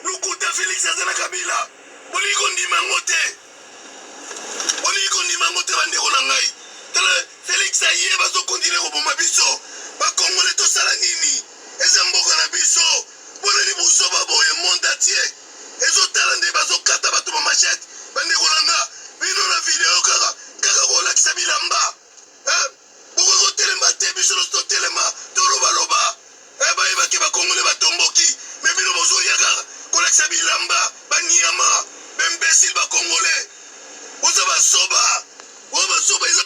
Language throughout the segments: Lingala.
Lokuta Felix aza na Kabila. Bolingi kondima yango te. Bolingi kondima yango te bandeko na ngai. Tala Felix aye bazo continuer koboma biso. Ba Congolais tosala nini? Eza mboka na biso. Pona nini buzoba boye monde entier ezotala nde bazokata bato ba machette bandeko na nga bino na video kaka kaka kolakisa bilamba eh? Bokoki kotelema te biso nyonso totelema tolobaloba eh, bayebaki bakongole batomboki me bino bozoya kaka kolakisa bilamba banyama bembesile bakongole boza bazoba boza bazoba eza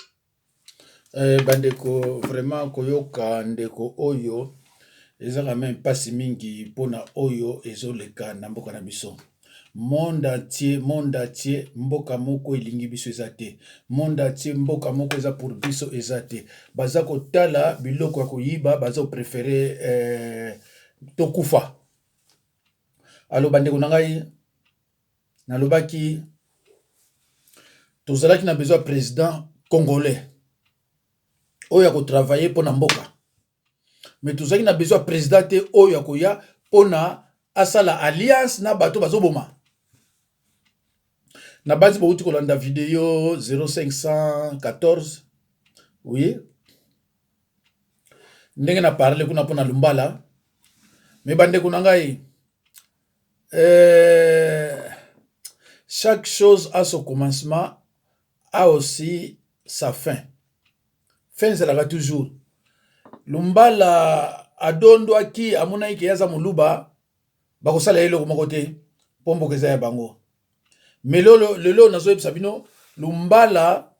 Eh, bandeko vraiment koyoka ndeko oyo eza quand même mpasi mingi mpona oyo ezoleka na mboka na biso monde entier monde entier mboka moko elingi biso eza te monde entier mboka moko eza pour biso eza te baza kotala biloko ya koyiba baza koprefere eh, tokufa alo bandeko na ngai nalobaki tozalaki na besoin ya président congolais oyo akotravaille mpo na mboka mais tozalaki na besoin ya président te oyo akoya mpona asala alliance na bato bazoboma na banzi bouti kolanda video 0514 oui ndenge na parle kuna mpona lumbala me bandeko na ngai euh, chaque chose a son commencement a aussi sa fin fin ezalaka toujours lumbala adondwaki amonaki ke aza moluba bakosala ye eloko moko te mpo mboka eza ya bango me lelo lelo nazoyebisa bino lumbala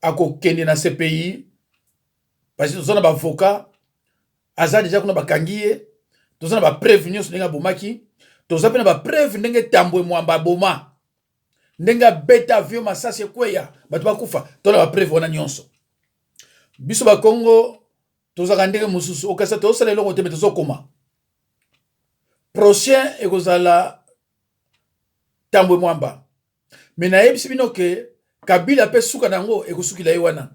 akokende na cpi parce toza na baavocat aza deja kuna bakangi ye toza na bapreuve nyonso ndenge abomaki toza mpe na bapreuve ndenge tambwe mwamba aboma ndenge abeta avion masasi ekweya bato bakufa to na bapreuve wana nyonso biso bakongo tozalaka ndenge mosusu okasa tozosala eloko te me tozokoma prochain ekozala tambwe mwamba me nayebisi bino ke kabila mpe suka na yango ekosukila ye wana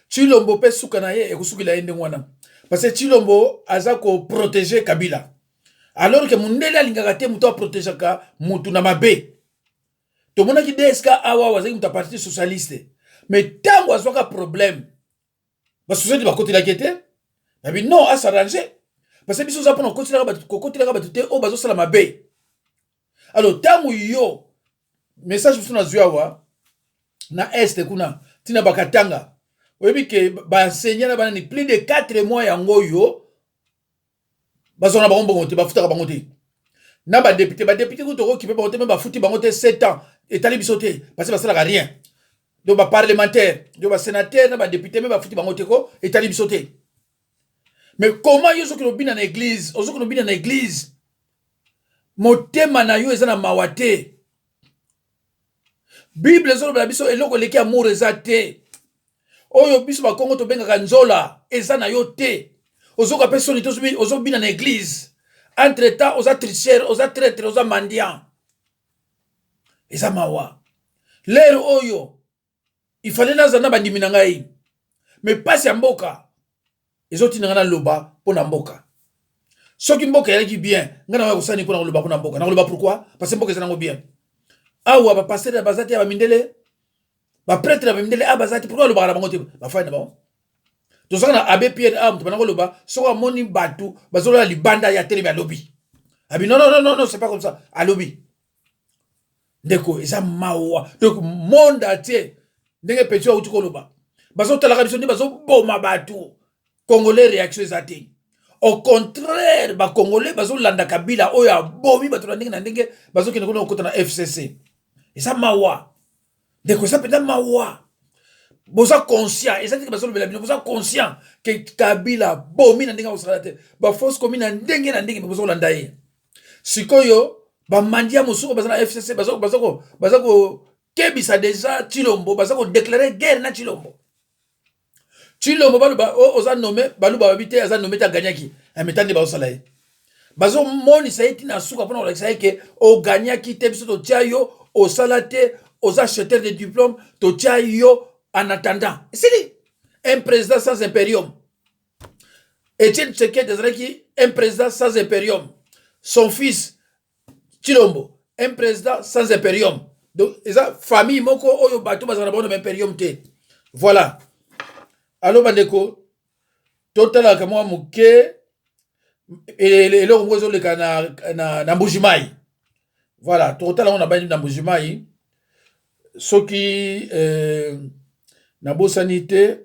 chilombo mpe suka na ye ekosukila ye ndenge wana parce que chilombo aza koprotege kabila alors ke mundele alingaka te moto aprotegeaka motu na mabe tomonaki dsk awa awa azalaki moto ya parti socialiste mais ntango azwaka problème basocialiste bakotelaki ye te nabi non asarrange parce que biso oza mpona kokotelaka bato te oyo bazosala mabe alors ntango yo message mosusu nazwi awa na este kuna ntina bakatanga oyebi ke baenseignant na banani plus de 4 mois yango oyo bazwa na bango mbongo te bafutaka bango te na badepute badepute kutu tokokipe bango te me bafuti bango te 7 ans etali biso te parce basalaka rien donc baparlementaire donc basénateur na badepute me bafuti bango te ko etali biso te mais comment yo ozokende obina na église ozokende obina na église motema na yo eza na mawa te bible ezolobela biso eloko eleki amour eza te oyo biso bakongo tobengaka nzola eza na yo te ozoka mpe soni te ozobina na eglise entre temps oza tricheur oza traitre oza mendiant eza mawa lere oyo ifale nazala na bandimi na ngai me mpasi ya mboka ezotinda ngai naloba mpo na mboka soki mboka eyalaki bien ngai nakoya kosala nini mpo na koloba mpo na mboka nakoloba pourquoi parce que mboka eza nango bien awa bapastere baza te ya bamindele bapretre ya bamindele awa baza te pourquoi alobaka na bango te bafai na bango tozalaka na abbé pierre awa moto banda koloba soki amoni bato bazolola libanda ya telemi alobi abi non non non non c'est pas comme ça alobi ndeko eza mawa donc monde entier ndenge petit auti koloba bazotalaka biso nde bazoboma bato congolais réaction eza te au contraire bacongolais bazolanda kabila oyo abomi bato na ndenge na ndenge bazokende kuna kokota na fcc eza mawa ndeko eza mpenza mawa boza conscient eza teke bazolobela bino boza conscient ke kabila abomi na ndenge akosakana te bafausse komi na ndenge na ndenge me bozokolanda ye sikoyo bamandia mosuku baza na fcc baza kokebisa deja chilombo baza kodeklare guerre na chilombo Tshilombo baloba oh, oza nomme baluba babi te aza nomme te aganyaki ameta nde bazosala ye bazomonisa ye ntina suka mpona kolakisa ye ke oganyaki te biso totya yo osala te oza acheteur de diplôme totya yo en attendant esili un président sans imperium Etienne Tshisekedi azalaki un président sans imperium son fils Tshilombo, un président sans imperium. Donc eza famille moko oyo bato bazala na bango na imperium te. Voilà. Alo bandeko, totalaka mwa moke eloko moko ezoleka na, na, na Mbuji-Mayi. Voilà, tokotala yango na bani na Mbuji-Mayi soki eh, nabosani te.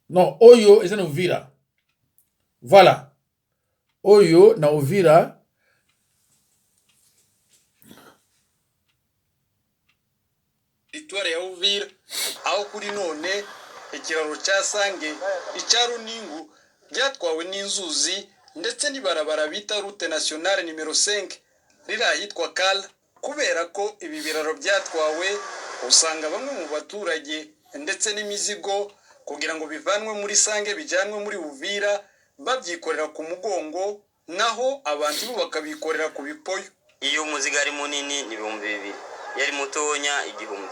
Non, oyo eza na Uvira. Voilà. Oyo na Uvira. Teritwari ya Uvira aho kuri none ikiraro cya Sange, icya Runingu byatwawe n'inzuzi ndetse n'ibarabara bita route nationale nimero 5 riri ahitwa Kala. Kubera ko ibi biraro byatwawe, usanga bamwe mu baturage ndetse n'imizigo kugira ngo bivanwe muri Sange bijyanwe muri Uvira babyikorera ku mugongo, naho abantu bo bakabikorera ku bipoyo. Iyo umuzigo ari munini ni 2000, iyo ari mutonya 1000,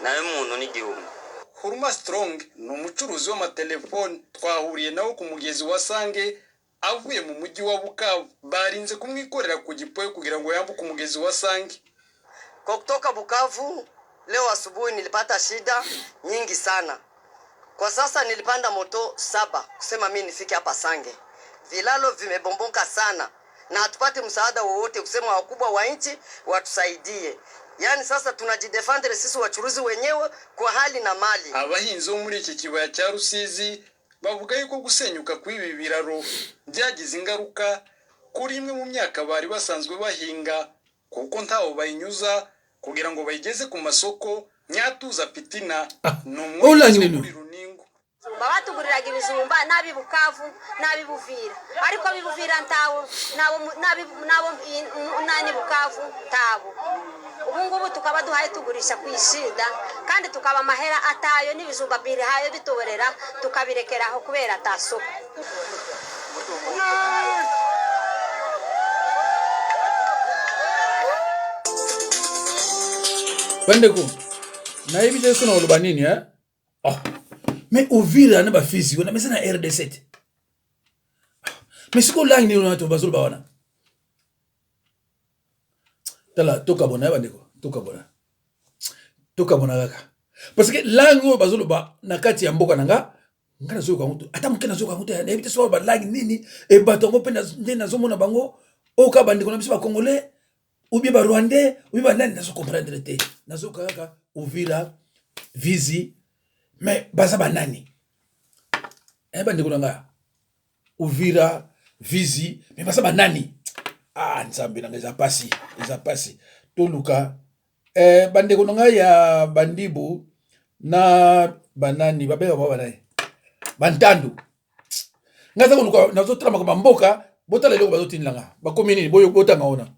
nawe muntu ni 1000. Huruma Strong ni umucuruzi w'amatelefoni, twahuriye nawe ku mugezi wa Sange avuye mu mujyi wa Bukavu, barinze kumwikorera ku gipoyo kugira ngo yambuke umugezi wa Sange. Kwa kutoka Bukavu leo asubuhi nilipata shida nyingi sana. Kwa sasa nilipanda moto saba kusema mimi nifike hapa Sange. Vilalo vimebomboka sana na hatupati msaada wowote kusema wakubwa wa nchi watusaidie. Yaani sasa tunajidefendre sisi wachuruzi wenyewe kwa hali na mali. Abahinzi bo muri iki kibaya cya Rusizi bavuga yuko gusenyuka kw'ibi biraro byagize ingaruka kuri imwe mu myaka bari basanzwe bahinga kuko ntaho bayinyuza kugira ngo bayigeze ku masoko. Nyatuza Fitina ni umuhinzi wo muri Runingu. Batuguriraga ibijumba n'ab'i Bukavu n'ab'i Buvira, ariko ab'i Buvira ntawo, n'abo n'ab'i Bukavu ntabo. Ubu ngubu tukaba duhaye tugurisha ku ishida, kandi tukaba amahera atayo n'ibijumba birihaye bituborera, tukabirekeraho kubera atasoko. Bandeko, nayebi te soki nakoloba nini eh? Oh. Mais Uvira na bafizi wana mais eza na RDC te. Mais sikoyo langue nini wana to bazoloba wana? Tala tokabona ya bandeko, tokabona. Tokabona kaka. Parce que langue oyo bazoloba na kati ya mboka na nga, nga nazoyoka yango ata moke, nazoyoka yango te, nayebi te soki balangue nini e bato yango mpe nde nazomona bango oyo kaka bandeko na biso bacongolais ou bien barwandais ou bien banani, nazo comprendre te. Nazoyoka kaka Uvira, Fizi, mais baza banani? Eh, bandeko na nga, Uvira, Fizi, mais baza banani? Ah, Nzambe na nga, eza pasi, eza pasi. Toluka eh, bandeko na ngai ya bandibu na banani babengaka bango banani, bantandu. Ngai aza koluka, nazotala makambo ya mboka. Botala eloko bazotindela nga, bakomi nini? Botanga wana.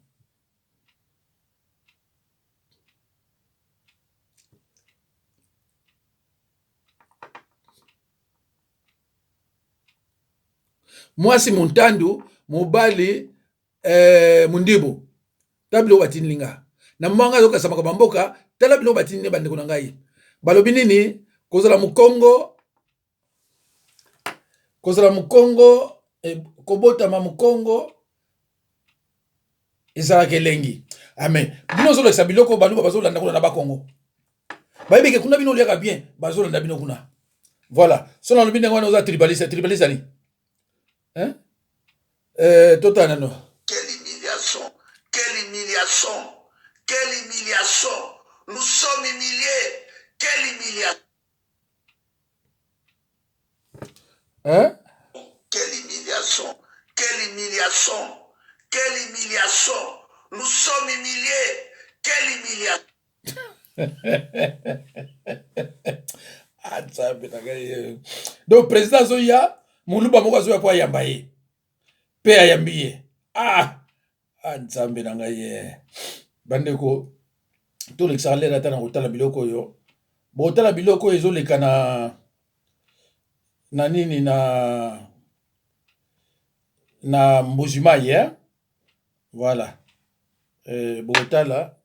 Mwasi montandu, mobali eh, mondibu. Tala biloko batindeli nga na mwanga, azokasa makambo ya mboka. Tala biloko batindeli bandeko na ngai, balobi nini? Kozala mokongo, kozala mokongo eh, kobotama mokongo ezalaka elengi. Amen. Bino ozolakisa biloko, baluba bazolanda kuna na bakongo, bayebi ke kuna bino oliaka bien, bazolanda bino kuna. Voilà, so nalobi ndenge wana, oza tribaliste. Tribaliste ani, hein? Eh, totala nano. Quelle humiliation! Quelle humiliation! Quelle humiliation! Nous sommes humiliés! Quelle humiliation! Hein? Quelle humiliation! Quelle humiliation! Quelle humiliation! Nous sommes humiliés! Quelle humiliation! Ah, Nzambe na ngai eh. Donc président azoya, moluba moko azoya mpo ayamba ye, mpe ayambi ye. Ah, ah, Nzambe na ngai eh. Bandeko, tolekisaka lere ata na kotala biloko oyo. Botala biloko oyo ezoleka na na nini na na Mbuji-Mayi eh? Voilà, eh, botala.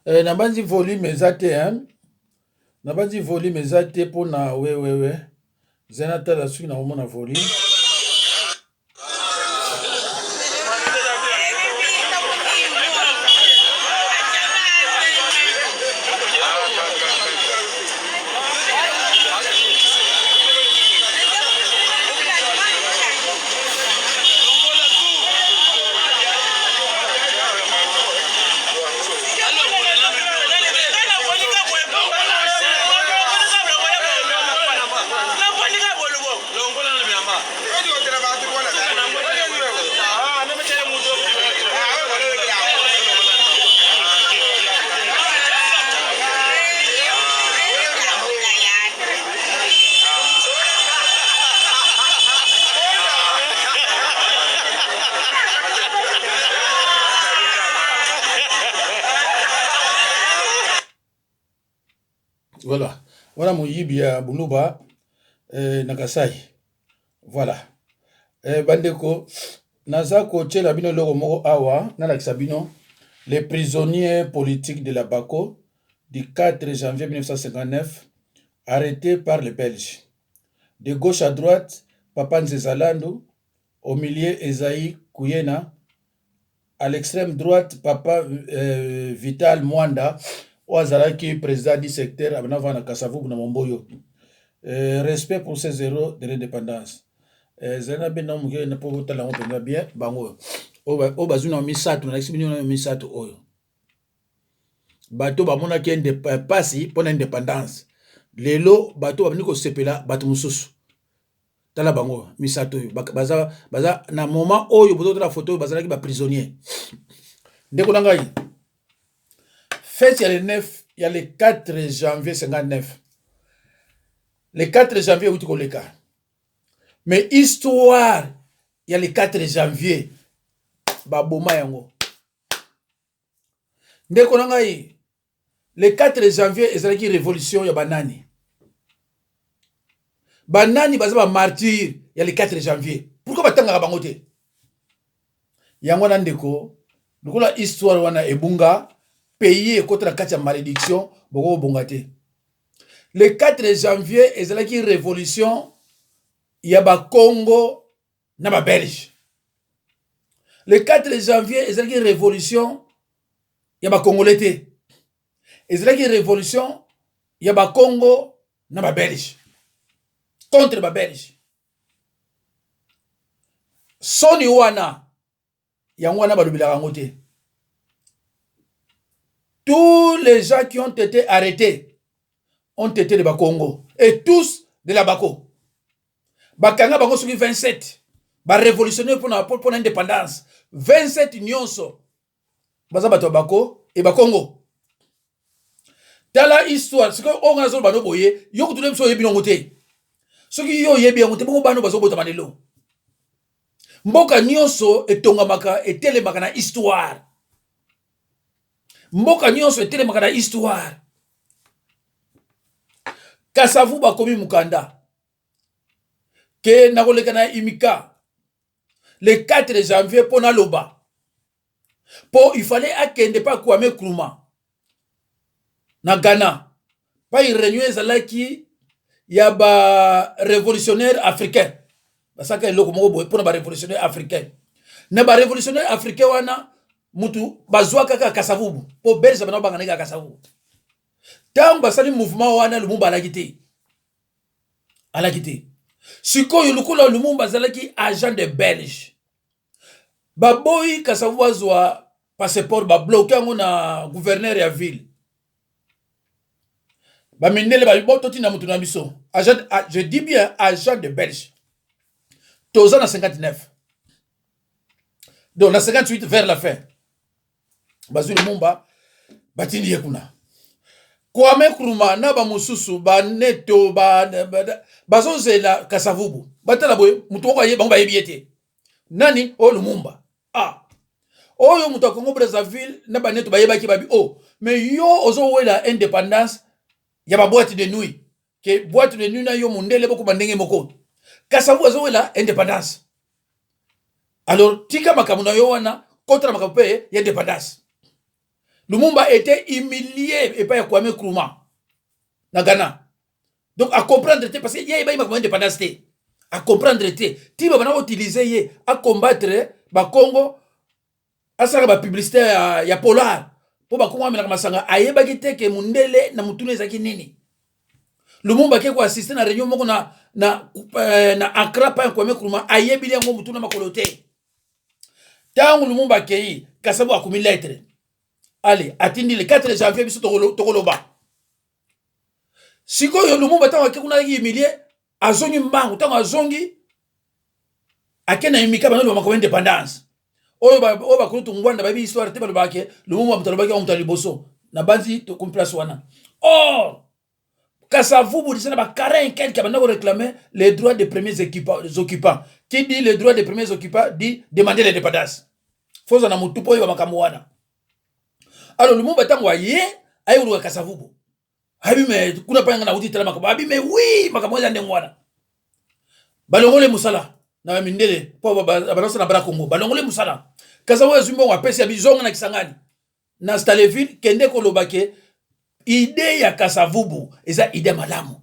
Eh, nabanzi volume eza te hein? Nabanzi volume eza te mpona wewewe zela natala soki nakomona volume. Voilà, wana moyibi ya buluba eh, na Kasai. Voilà. Eh, bandeko naza kotiela bino eloko moko awa nalakisa bino les prisonniers politiques de la Bako du 4 janvier 1959 arrêtés par les Belges. De gauche à droite, Papa Nzezalandu, au milieu Esaïe Kuyena, à l'extrême droite Papa euh, Vital Mwanda oyo azalaki président du secteur abanda kovanda na Kasavubu na Momboyo. Euh, respect pour ces héros de l'indépendance. Euh, zali na bino moke mpo botala yango mpenza bien bango oyo bazwi na misato nalakisi bino na misato oyo bato bamonaki mpasi mpo na indépendance lelo bato babandi kosepela bato mosusu tala bango misato oyo baza, baza na moment oyo bozotala foto oyo bazalaki baprisonnier ndeko na ngai fete ya le 9 ya le 4 janvier 59 le 4 janvier euti koleka mais histoire ya le 4 janvier baboma yango Ndeko na ngai, le 4 janvier ezalaki revolution ya banani? Banani baza ba martyrs ya le 4 janvier? Pourquoi batangaka bango te? Yango wana ndeko, lokola histoire wana ebunga, pays ekota na kati ya malediction, boko kobonga te. Le 4 janvier ezalaki revolution ya ba Congo na ba belge le 4 janvier ezalaki révolution ya ba congolais te ezalaki révolution ya ba congo na ba belge contre ba belge soni wana yango wana balobelaka yango te tous les gens qui ont été arrêtés ont été de bakongo et tous de la bako bakanga bango soki 27 barévolutionnaire mpona mpona indépendance 27 nyonso baza bato ya bako e bakongo tala histoire sikoyo oyo ngai nazoloba no boye yo kutu biso oyebi nango te soki yo oyebi yango te bongo bana bazobotama lelo mboka nyonso etongamaka etelemaka na histoire mboka nyonso etelemaka na histoire kasavu bakomi mokanda ke nakoleka na imika le 4 janvier mpo naloba mpo il fallait akende mpe Kwame Nkrumah na Ghana pai réunion ezalaki ya ba révolutionnaire africain basalaka eloko moko boye mpona ba révolutionnaire africain na ba révolutionnaire africain wana mutu bazwa kaka kasavubu mpo belge bana banga ndenge kasavubu ntango basali mouvement wana lumumba alaki te alaki te sikoyo lokola lumumba azalaki agent de belge baboyi kasavubu azwa passeport babloke yango na gouverneur ya ville bamindele babi totinda motu na biso agent je dis bien agent de belge toza na 59 donc na 58 vers la fin bazwi lumumba batindi ye kuna Kwame Nkrumah na bamosusu baneto bazozela kasavubu batala boye motu moko aye bango bayebi ye te nani oyo lumumba ah oyo moto ya congo brazzaville na baneto bayebaki babi o oh, mais yo ozowela indépendance ya baboite de nuit ke boite de nuit na yo mondele bokoma ndenge moko kasavu azowela indépendance alors tika makambo na yo wana kota na makambo mpe ya indépendance. Lumumba était humilié epai ya Kwame Nkrumah na Ghana. Donc a comprendre te parce que ye ayebaki makambo ya indépendance te. A comprendre te. Ti babanda ko utiliser ye a combattre ba Congo asalaka ba publicité ya, ya polar mpo bakongo amelaka masanga ayebaki te ke mundele na motuna ezalaki nini lumumba ake koassiste na réunion moko na, na, eh, na accra pa ya kwame nkrumah ayebili yango motuna makolo te ntango lumumba akei kasabu akomi lettre ale atindi le 4 janvier biso tokoloba sikoyo lumumba ntango ake kuna ayaki humilie azongi mbangu ntango azongi ake na imika bana makambo indépendance oyo oyo bakulutu ngwanda bayebi histoire te balobaka ke lumumba moto alobaki yango moto ya liboso nabanzi tokomi place wana or Kasavubu déjà na ba 40 quelque banda ko réclamer les droits des premiers occupants. Qui dit les droits des premiers occupants dit demander l'indépendance. Faut na mutu po oyeba makambo wana. Alors Lumumba ntango aye aye koluka Kasavubu. Abi me kuna pa nga nauti tala makambo. Abi me oui makambo eza ndenge wana. Balongole musala na mindele po balonsa na Bra Congo. Balongole musala. Kasavubu azwi mbongo apesi abi zonga na Kisangani. Na Stanleyville kende koloba ke idee ya Kasavubu eza idee malamu.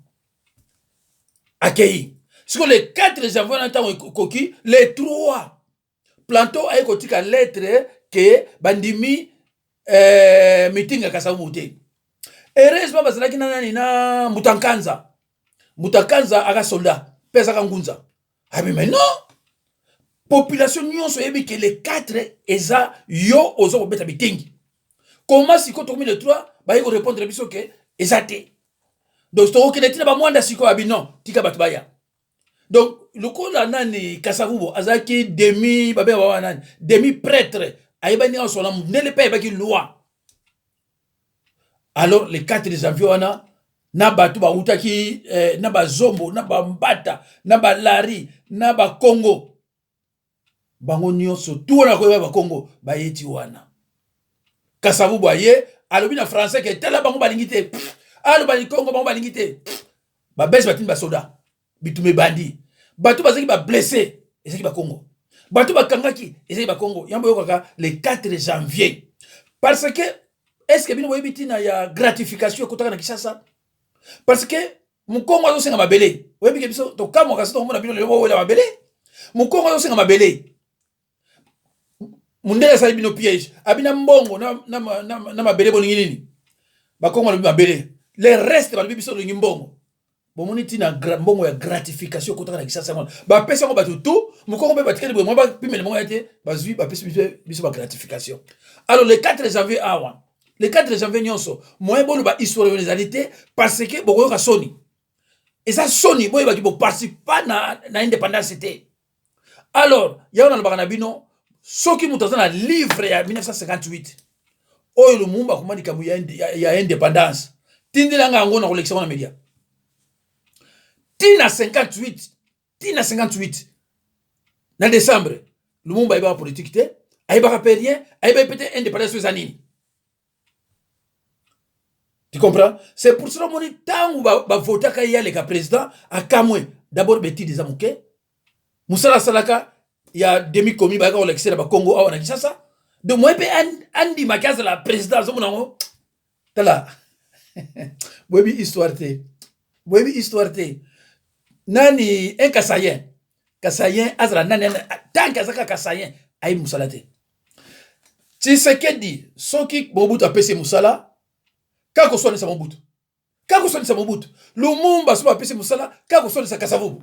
Akei. Sikoyo le 4 janvier wana ntango ekoki le 3 Planto aye kotika lettre ke bandimi eh, meeting ya Kasavubu te. Heureusement bazalaki na nani na Mbuta Nkanza. Mbuta Nkanza aka soldat mpe azaka ngunza. Abi mais non population nyonso oyebi ke le 4 eza yo oza kobeta bitengi koma sikoyo tokomi le 3 baye korepondre biso ke eza te donc tokokende ntina bamwanda sikoyo abi non tika bato baya donc lokola nani kasavubo azalaki demi babenga bawa nani demi prêtre ayebani ndenge asola ndele mpe ayebaki loi alors le 4 janvier wana na bato bawutaki eh, na bazombo na bambata na balari na bakongo bango nyonso tu wana koyeba bakongo bayeti wana kasavubu aye alobi na français ke tala bango balingi te aloba likongo bango balingi te babelge batindi basoda bitumba ebandi bato bazalaki bablesse ezalaki bakongo bato bakangaki ezalaki bakongo yango boyokaka le 4 janvier parce que est ce que bino boyebi ntina ya gratification ekotaka na kinshasa parce que mokongo azosenga mabele oyebi ke biso tokamwaka so tokomona bino lelo bowela mabele mokongo azosenga mabele mundele asali bino piège abina mbongo na, na, na, na mabele bolingi nini bakongo balobi mabele le reste balobi biso tolingi mbongo bomoni ntina mbongo ya gratification ekotaka na kisasa yango bapesi yango bato tu mokongo mpe batikali boye mwa bapimela bango ya te bazwi bapesi biso bagratification alors le 4 janvier awa le 4 janvier nyonso moyen boloba histoire oyo ezali te parce que bokoyoka soni eza soni boyebaki boparticipa na, na indépendance te alors yango nalobaka na bino soki moto aza na livre ya 1958 oyo lumumba akoma likambo ya, ya, ya indépendance tindela nga yango na kolekisa yango na media tina 58 tina 58 na décembre lumumba ayebaka politique te ayebaka mpe rien ayebaki mpe te indépendance eza nini Tu comprends? C'est pour cela moni tangu ba, ba votaka ye aleka président akamwe d'abord betide eza moke mosala asalaka ya demi komi bayaka kolakisa na bakongo awa na kinshasa donc moye mpe andimaki azala président azomona yango tala boyebi histoire te boyebi histoire te nani un kasayen kasayen azala nani tanke aza kaka kasayen ayebi mosala te Tshisekedi soki Mobutu apesi mosala kaka koswanisa Mobutu kaka koswanisa Mobutu Lumumba soki bapesi mosala kaka koswanisa Kasavubu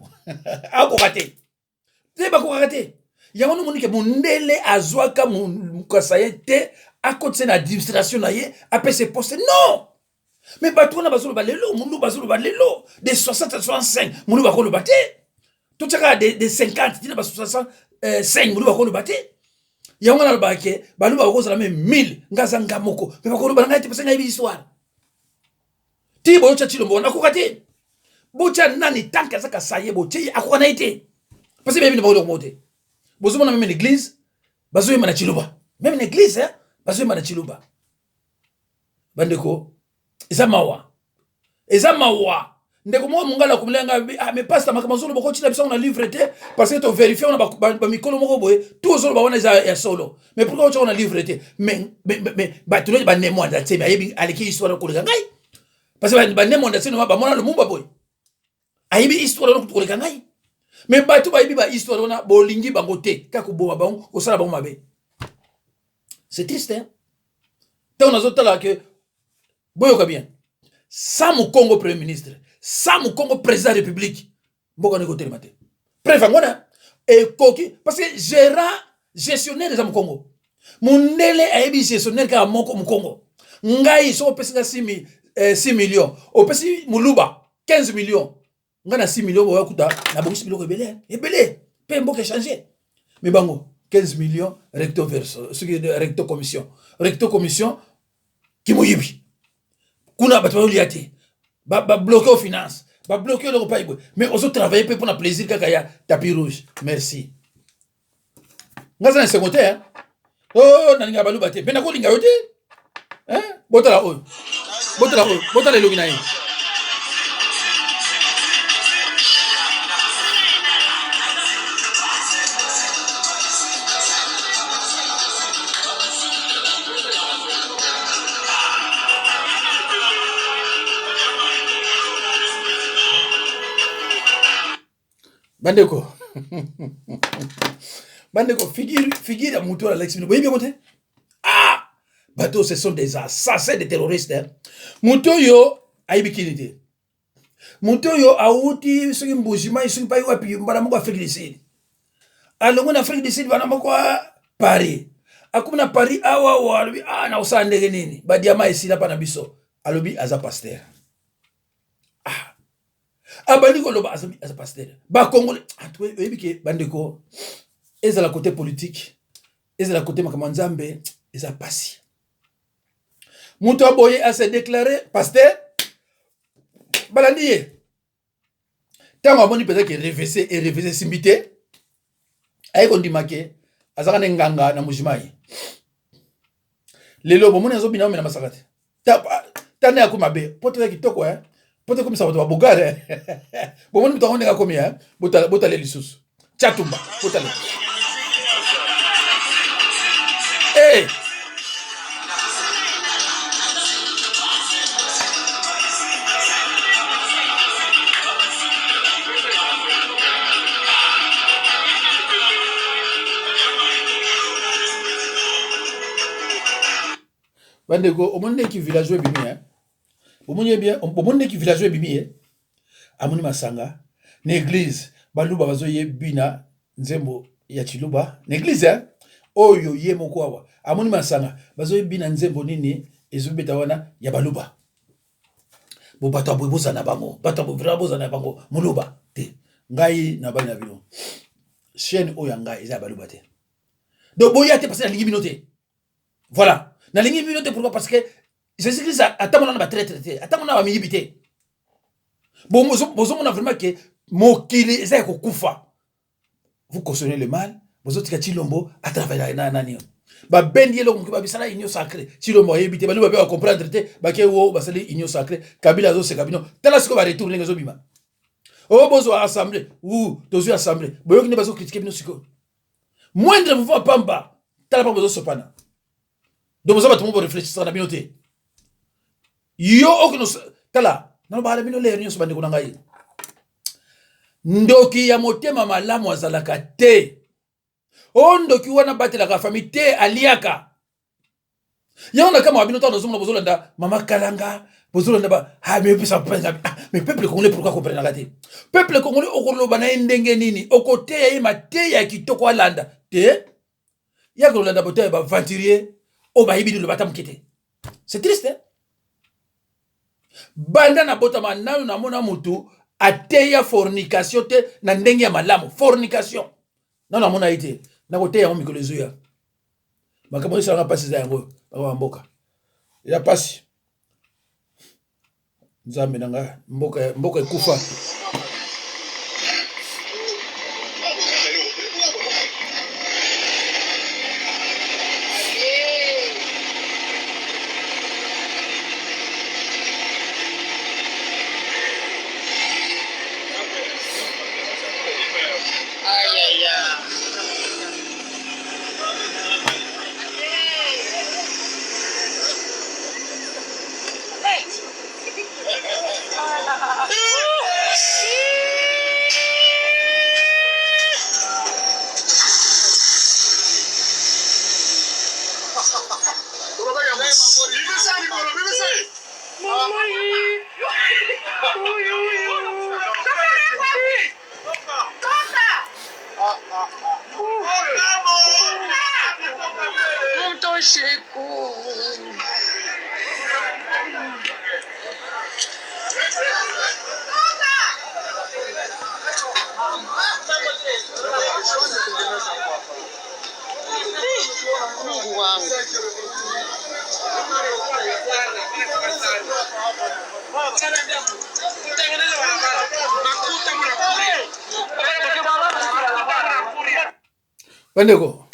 akoka te te bakokaka te yango nomoni ke mondele azwaka kasaye te akotisa na administration na ye apesa poste non mais bato wana bazoloba lelo moluba azoloba lelo de 60 à 65 moluba akoloba te totyaka de, de 50 tina ba 65 moluba akoloba te yango nalobaka ke baluba bakozala me 1000 nga aza nga moko me bakoloba na ngai te pese ngai yebi histoire ti boyotya tshilombo wana akoka te botya nani tanke aza kasaye botye ye akoka na ye te pase beyebi na bango eloko moko te bozomona meme na église bazoyemba na tshiluba meme na église bazoyemba na tshiluba bandeko eza mawa eza mawa. Ndeko moko mongala akomela nga ah, mais pasta makambo azoloba okotina biso na livre te parce que toverifie wana bamikolo moko boye tout ozoloba wana eza ya solo, mais pourquoi otya na livre te? Mais bato neti banemwanda te ayebi aleki histoire koleka ngai, parce que banemwanda te bamona Lumumba boye, ayebi histoire wana koleka ngai. Mais bato bayebi bahistoire wana, bolingi bango te, kaka koboma bango, kosala bango mabe. C'est triste, hein? Ntango nazotala ke boyoka bien, sans Mokongo premier ministre, sans Mokongo président ya république, mboka wana ekotelema te. Preuve yango wana ekoki, parce que gérant, gestionnaire eza Mokongo. Mondele ayebi gestionnaire kaka moko, Mokongo. Ngai soki opesi nga 6 millions, opesi Moluba 15 millions, ngai na 6 millions oya kuta nabongisi biloko ebele ebele mpe mboka échange. Mais bango 15 millions recto verso, soki recto commission, recto commission kimoyibi kuna, bato bazolia te, babloke o finance, babloke eloko pai boye, mais ozotravaille mpe mpona plaisir kaka ya tapis rouge. Merci, nga aza na esengo te. O nalingaka Baluba te mpe nakolinga yo te. Botala oyo, botala oyo, botala elongi na ye. Bandeko, bandeko, figure, figure ya motu oyo alakisi bino, boyebi yango te. Ah, bato, ce sont des assassins, des terroristes, hein. Motu oyo ayebi kini te. Motu oyo awuti soki Mbujimai, soki pai wapi, mbala moko Afrique du Sud. Alongwe na Afrique du Sud, bana moko Paris, akomi na Paris awa awa, alobi: "Ah, nakosala ndenge nini? Badiama esila mpa na biso." Alobi aza pasteur. Ah, abandi koloba aza pasteur. Bakongole oyebi ke bandeko, ezala côté politique, ezala côté makambo ya Nzambe, eza pasi. Moto aboye ase déclare pasteur, balandi ye. Ntango amoni mpenza ke revese erevese esimbi te, aye kondima ke azalaka nde nganga na Mujimai. Lelo bomoni azobina, omela masaka te. Tanda ya mabe po toza kitoko, eh? Po tokomisa bato babogare. Bomoni moto yango ndenge akomi, eh? Botale lisusu Chatumba, botale. Hey! Bandeko, omoni ndeki villageois ebimi, eh? Bomoni ye bien, bomoni ndeki villageois ebimi. Ye amoni masanga na église, Baluba bazoyebina nzembo ya Chiluba na église, eh? Oyo ye moko awa amoni masanga, bazoyebina nzembo nini ezobeta wana ya Baluba. Bo bato ya boye bozala na bango, bato ya boye vraiment bozala na bango. Moluba te, ngai na bali na bino, chaîne oyo ya ngai eza ya Baluba te. Donc boya te, parce que nalingi bino te. Voilà, nalingi bino te. Pourquoi? Parce que Jésus Christ atambola na batraître te, atambola na bamiyibi te. Bozomona vraiment ke mokili eza ya kokufa. Vous cautionnez le mal. Bozotika Chilombo atravaille na nani? Babendi eloko moke, babisala union sacrée. Chilombo ayebi te, baluba mpe bacomprendre te, bake wo basali union sacrée. Kabila azoseka bino. Tala sikoyo baretour ndenge ezobima. Oyo bozwa assemblée ou tozwi assemblée, boyoki nde bazocritiquer bino sikoyo. Moindre mouvement pamba, tala mpa bozosopana. Donc boza bato mo borefléchisaka na bino te. Yo okino tala, nalobaka na bino lere nyonso, bandeko na ngai, ndoki ya motema malamu azalaka te. O ndoki wana batelaka famille te, aliaka yango na kama wa bino. Ntango nazomona bozolanda mama Kalanga, bozolanda ba, ah, mais pesa, ah, mais peuple congolais, pourquoi comprenaka te? Peuple congolais, okoloba na ye ndenge nini? Okoteya ye mateya ya kitoko, alanda te. Ya kolanda boteya ya baaventurier oyo bayebi liloba ata moke te. C'est triste, hein? Banda nabotama nanu namona motu ateya fornication te na ndenge ya malamu. Fornication nanu namona ye te. Nakoteya yango mikolo ezoya. Makambo esalanga mpasi eza yango, makambo ya mboka eza mpasi. Nzambe na nga, mboka, mboka ekufa. Bandeko,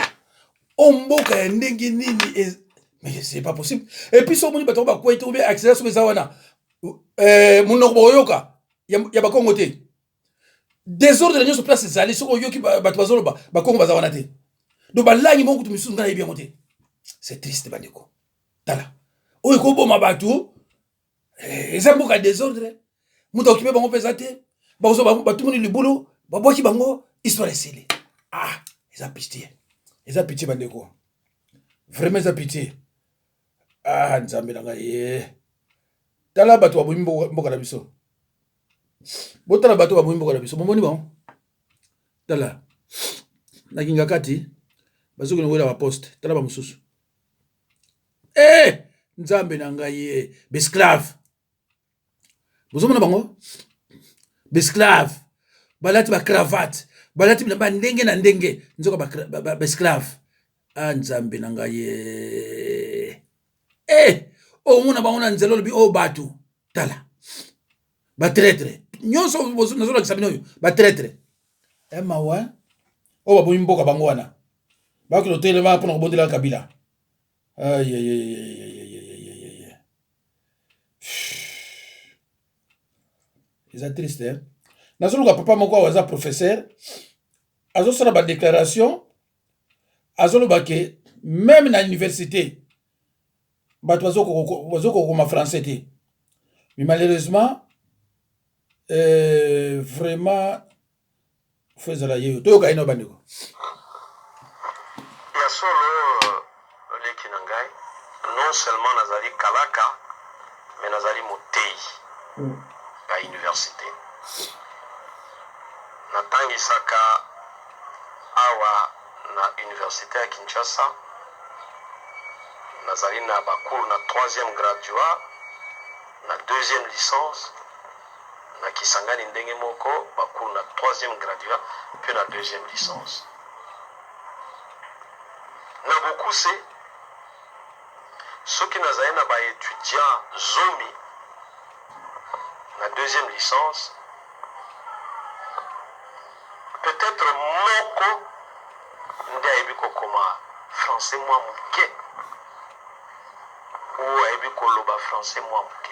o mboka ya ndenge nini? Mais c'est pas possible. Et puis so omoni bato yango bakwei te, ou bien accident soki eza wana, monoko bokoyoka ya bakongo te. Désordre nyonso place ezali, soki oyoki bato bazoloba, bakongo baza wana te. Donc balangi moko kutu misusu ngai nayebi yango te. C'est triste, bandeko. Tala oyo ekoboma bato. Eza mboka ya désordre. Moto akokipe bango mpe eza te. Bakozwa batumuni libulu, babwaki bango, histoire esili. Ah, eza pitié, eza pitié, bandeko, vraiment eza pitié. Ah, Nzambe na ngai ye! Tala bato babomi mboka na biso. Botala bato babomi mboka na biso, bomoni bango. Tala na kinga kati, bazokende koyela baposte. Tala bamosusu. E Nzambe na ngai ye! Baesclave, bozomona bango, baesclave balati bacravate, balati bilamba ndenge na ndenge, nzoka baesclave. A Nzambe na ngai ye! E omona bango na nzela, olobi oyo bato. Tala batraître nyonso nazolakisa bino oyo, batraître e mawa oyo babomi mboka. Bango wana bakende otelema mpona kobondela Kabila. Aïe, aïe, aïe, aïe, aïe, aïe, aïe, aïe. Eza triste, hein? Nazoluka papa moko awa, aza professeur, azosala badéclaration, azoloba ke même na université bato bazokokoma français te. Mais malheureusement, vraiment faut ezala ye oyo toyoka ye na bandeko. Ya solo, leki na ngai, non seulement nazali kalaka, mais nazali motei ya université. Natangisaka awa na université ya Kinshasa. Nazali na bacours na troisième graduat, na deuxième licence. Na Kisangani ndenge moko, bacours na troisième graduat mpe na deuxième licence. Na bokuse, soki nazali na baétudiant 10 na deuxième licence, peut-être moko nde ayebi kokoma français mwa moke ou ayebi koloba français mwa moke.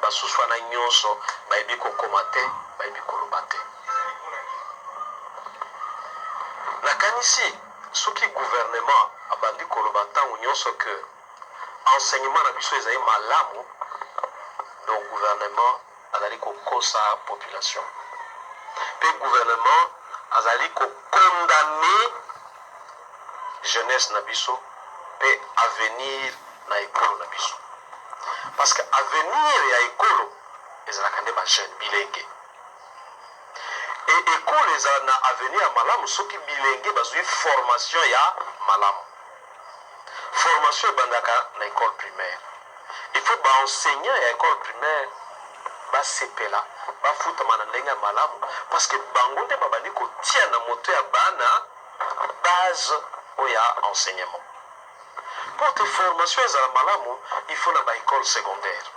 Basusu wana nyonso bayebi kokoma te, bayebi koloba te. Nakanisi soki gouvernement abandi koloba ntango nyonso ke enseignement na biso ezali malamu, donc gouvernement azali kokosa population mpe gouvernement azali kocondamner jeunesse na biso mpe avenir na ekolo na biso, parce que avenir ya ekolo ezalaka nde bajeune, bilenge. E ekolo ezala na avenir ya malamu soki bilenge bazwi formation ya malamu. Formation ebandaka na école primaire. Il faut baenseignant ya école primaire basepela, bafutama na ndenge ya malamu, parce que bango nde babandi kotia na moto ya bana base oyo ya enseignement. Mpo te formation ezala malamu, il faut na baécole secondaire.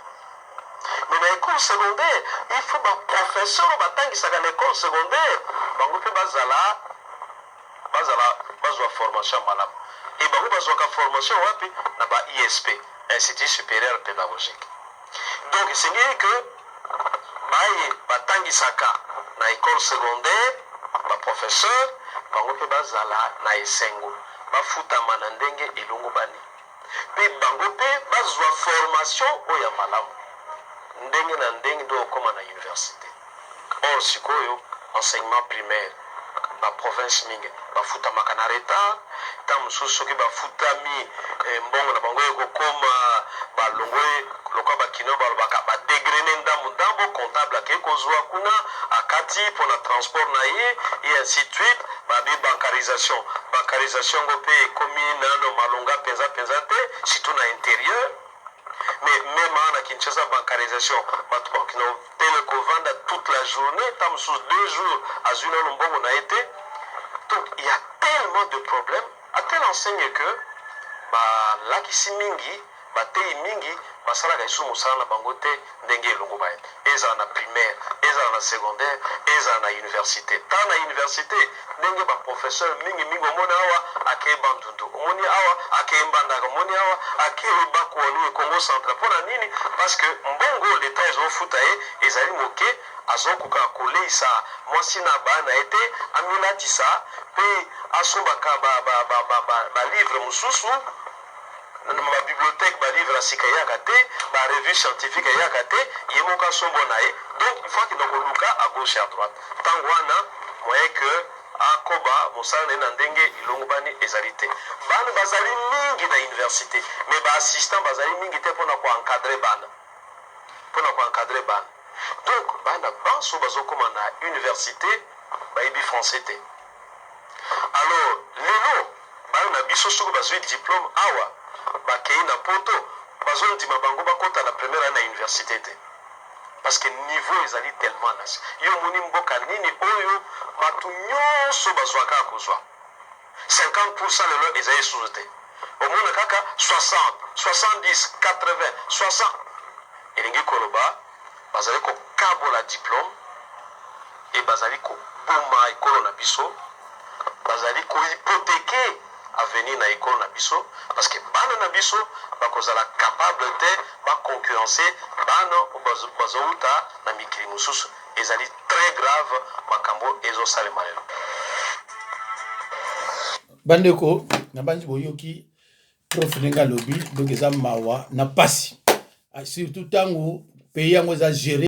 Mais na école secondaire, il faut baprofesseur oyo batangisaka na école secondaire, bango mpe bazala bazwa formation ya malamu. E bango bazwaka formation wapi? Na ba ISP, Institut supérieur pédagogique. Donc esengeli ke baye batangisaka na école secondaire, baprofesseur, bango mpe bazala na esengo, bafutama na ndenge elongo bani, mpe bango mpe bazwa formation oyo ya malamu ndenge na ndenge nde okóma na université. Or sikoyo enseignement primaire, baprovince mingi bafutamaka na retard. Ntango mosusu soki bafutami, mbongo na bango ekokoma, balongwe lokola bakino balobaka, badégrainer ndambo ndambo, comptable akei kozwa kuna, akati mpona transport na ye, et ainsi de suite. Bancarisation, bancarisation yango mpe ekomi nano malonga mpenza mpenza te, surtout na interieur. Mais meme awa na Kinshasa, bancarisation, bato bakokende tele kovanda toute la journée, ntango mosusu 2 jours, azwi nano mbongo na ye te. Donc il y a tellement de problèmes, à telle enseigne que balakisi mingi, bateyi mingi basalaka lisusu mosala na bango te ndenge elongo baye. Ezala na primaire, ezala na secondaire, ezala na université. Ntango na université, ndenge baprofesseur mingimingi, omoni awa akei Bandundu, omoni awa akei Mbandaka, omoni awa akei Bakualu, Congo Central. Mpo na nini? Parce que mbongo leta ezofuta ye ezali moke, azokoka koleisa mwasi na bana ye te, amilatisa mpe asombaka balivre mosusu na babibliothèque. Balivre ya sika eyaka te, barevue scientifique eyaka te, ye moko asombo na ye. Donc il faut akenda koluka à gauche et à droite. Ntango wana, moyen que akoba mosala na ye na ndenge elongobani ezali te. Bana bazali mingi na université, mais baassistant bazali mingi te mpona koencadrer bana, mpona koencadrer bana. Donc bana banso bazokóma na université bayebi français te. Alors lelo bana na biso, soki bazwi diplôme awa, bakei na Poto, bazondima bango bakɔta na première année na université te, parce que niveau ezali tellement na se. Yo omoni mboka nini oyo bato nyonso bazwaka kozwa 50 ? Lelo ezali lisusu te. Omona kaka 60, 70, 80, 60. Elingi koloba bazali kokabola diplôme e bazali koboma ekolo na biso, bazali kohypothéquer avenir na ekolo na biso, parce que bana na biso bakozala capable te baconcurrencer bana oyo bazouta na mikili mosusu. Ezali très grave makambo ezosalema lelo. Bandeko, nabanzi boyoki prof ndenge alobi. Donc eza mawa na pasi, surtout ntango pays yango eza géré.